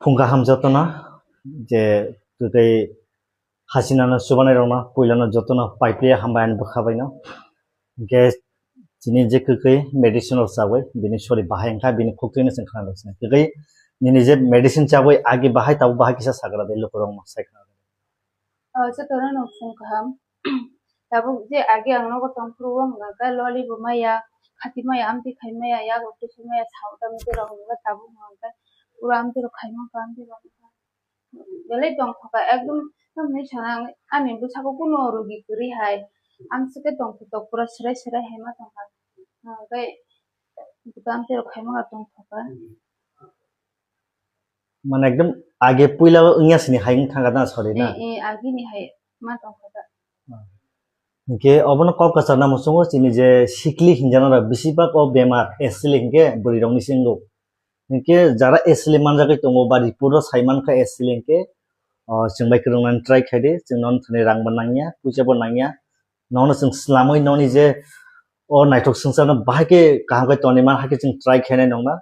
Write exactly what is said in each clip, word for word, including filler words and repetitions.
Phung kaham jotono je kwtwi hasinano chubanai rokno puilano jotono paipli hambai ani bwkha baino. Hwnkhe chini je kwkwi medicine rok chawi bini sori bahai wngkha, bini khuktwino chwng khna rwkha. Kwkwi nini je medicine chawi agi bahai tabuk bahai kisa sagra de lukurokno sai khna. O, jotono no phung kaham. Tabuk je agi ang nogo tongphuru o hwnka khe loli bo maya, khati maya, amtwi khai maya, yago twi khai maya, sao tamni twi rok hwnka tabuk hwnka khe ura amtwi rok khai mangkha, amtwi rok wngkha. Belai tongthokha, ekdom tamni sana ani bwsako kunu rugi kwrwi hai. Amswk khe tongthok pura swrai swrai hai ma tongkha. Hwnka khe amtwi rok khai mangkha tongthokha. Mane ekdom age puila wngya sini hai wng thangkha na, sorry na. Eh, eh, agini hai ma tongkha da. Hinkhe obono kok kwchar na muchungo chini je sikli hinjana rok bisi bak o bemar asili hinkhe bwrwi rokni singo. Hinkhe jara asili manjagwi tongo ba report o sai mankha asili hinkhe, o, chwng bai kwrwng nani try khai di, chwng nono thani rang bo nangya, puisa bo nangya. Nono chwng slamwi noni je o naithok swngcharno bahai khe kaham khe toni man hai khe chwng try khainai nongna.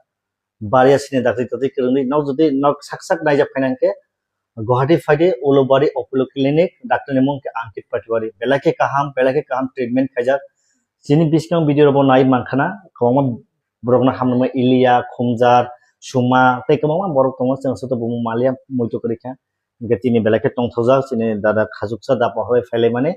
Bariya sini dakti tati kwrwngwi nok jodi nok sak sak naijak phaina hinkhe Guwahati phaidi Ulubari Apollo Clinic, doctor ni mung khe Ankit Patiwari. Belai khe kaham, belai khe kaham treatment khaijak. Chini biskang video robo nai mankhana, kwbangma borokno hamrwma Iliya, Khumjar, Suma, tei kwbangma borok tongo, chwng soto bumung maliya muitu kwrwi kha. Hinkhe tini belai khe tongthokjak, chini dada khajuksa da pohorwi phailaimani.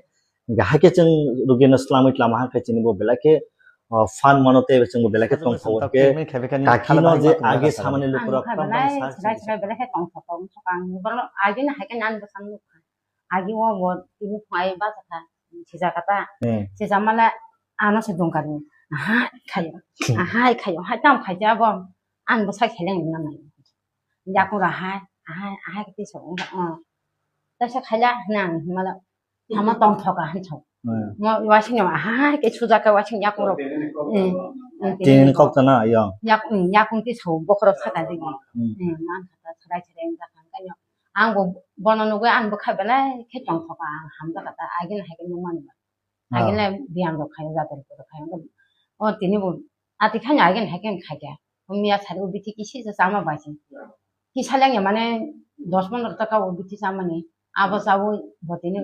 Hinkhe hai khe chwng rugino slamwi tlama hai khe chini bo belai khe, o, phan mano tei chwng bo belai khe tongthogo. Hinkhe kakino je age samani lukurok tamo tamo sa chini. Belai khe tongthok tong thok ang borok agini hai khe nan bwsang nukha. Agi o bo tini phungai bachakha, sijak kha ta. Hmm. Sijak male ano se dungkar ni. Ahai khayo. Hmm. Ahai khayo. Hai tam khai ja bo. Ang bwsa kheleng na nai. Yakung ra hai. Ahai, ahai kati so. Oh. Ta sa khaila nang mala. Ama tong thoka han so. Hmm. Mo wasing no ahai ke sujak ka wasing yakung ro. Eh. Eh, tini kok ta na yo. Yakung, yakung ti so bokhorok saka digi. Hmm. Eh, man kata sarai sarai jakang kanyo. Ang bo bono nugwi ang bwkha belai khe tongthoka, ang hamjakha ta, agini hai khe nukmani ba. Ah. Agini le biyang rok khaio, jatari rok khaio. O tini bo ati khani agini hai khe khaikha. O miya sari o bithi kisi se chama bai se. Kisa lengya mane dos pondro taka o bithi chamani. Abo chawi bo tini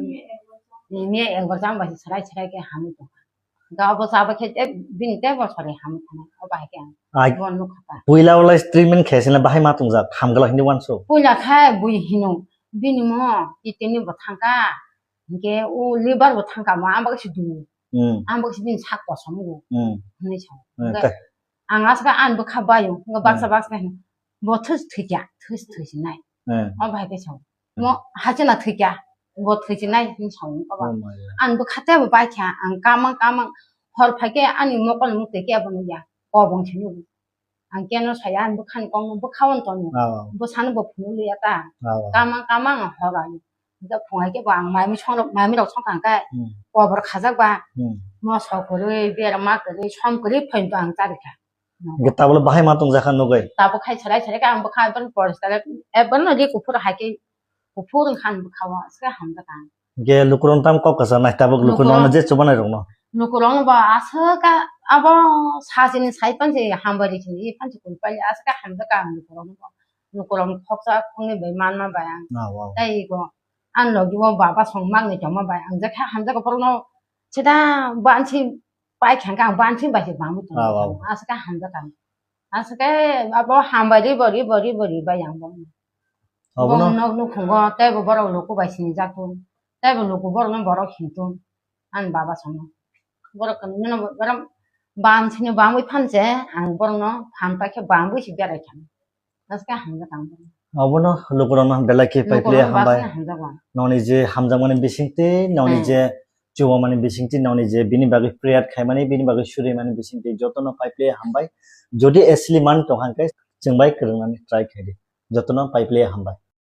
miya ekbar chama bai se, sarai sarai khe hamwi tongkha. Ga bo chaba khe, eh, bini tei bo sori hamwi thangna, o bahai khe ang. Ai, bo nukha ta. Puila ulai treatment khe sila bahai ma tongjak, hamgala hindi wanso. Puila khe bui hino, bini mo, kidney ni bo thangka, hinkhe o liver bo thangka, mo ang bagwi se du. Hmm. Ang bagwi se bini sak kosom go. Hmm. Hinwi sa. Hmm, ga te. Ang aswk ang bwkha baio, ga baksa, hmm, baksa hino. Bo thus thwikya, thus thwisinai. Hmm. O bahai khe sa. Mo hachana thwikya, bo thwisinai hin song baba. Oh my God. Ang bwkha tei bo baikha, ang kamang kamang hor phaikhe ani mokol mukti khe bo nukya, kobong se nugo. Ang keno saya ang bwkhani kokno bwkha on tongo. Oh. Bwsano bo phunukliya ta. Oh. Kamang kamang ang hor ani. Da phungai khe bo ang mami songrok, mami rok songkha khe, hmm, kobor khajak ba. Hmm. Moso kwrwi, berma kwrwi, som kwrwi phaito ang charikha. Hwnkhe tabuk le bahai ma tongjakha nugwi. Tabuk khai sarai sarai khe ang bwkha ekbar poriskar, ekbar no ri kuphur hai khe kuphur wngkha ang bwkha o, aswk hamjakha ang. Hwnkhe lukurok tamo kok kwcharnai tabuk lukurok no je chubanai rokno. Lukurok no bo aswk khe abo sachini sai pansi hambai ri sini, i pansi kuri pali aswk khe hamjakha ang lukurok no. Lukurok no khoksa khoknwi bai manma bai ang. Ah, wow. Tei go ang logi o baba song mangni tongma bai ang je khe hamjakha borok no sida bansi pai khe ang bansi bai se bangwi tongo. Ah, wow. Aswk khe hamjakha ang. Aswk khe abo hambai ri bo, ri bo, ri bo, ri bai ang bo. Obono? Bo nok nukhungo, tei bo borok luku bai sinijak tong. Tei bo luku borok no borok hin tong. Ani baba songno. Borok no, borok bam sini bangwi phan je, ang borok no phan pai khe bangwi si berai kha. Aswk khe hamjakha ang borok no. Obono lukurok no belai khe pai pli hambai. Lukurok no hambai. Noni je hamjakmani bisingtwi, noni, hmm, je chubamani bisingtwi noni je bini bagwi prayer khaimani, bini bagwi surimani bisingtwi jotono pai pli hambai. Jodi asli man tong hwnkhe chwng bai kwrwngnani try khaidi. Jotono pai pli hambai.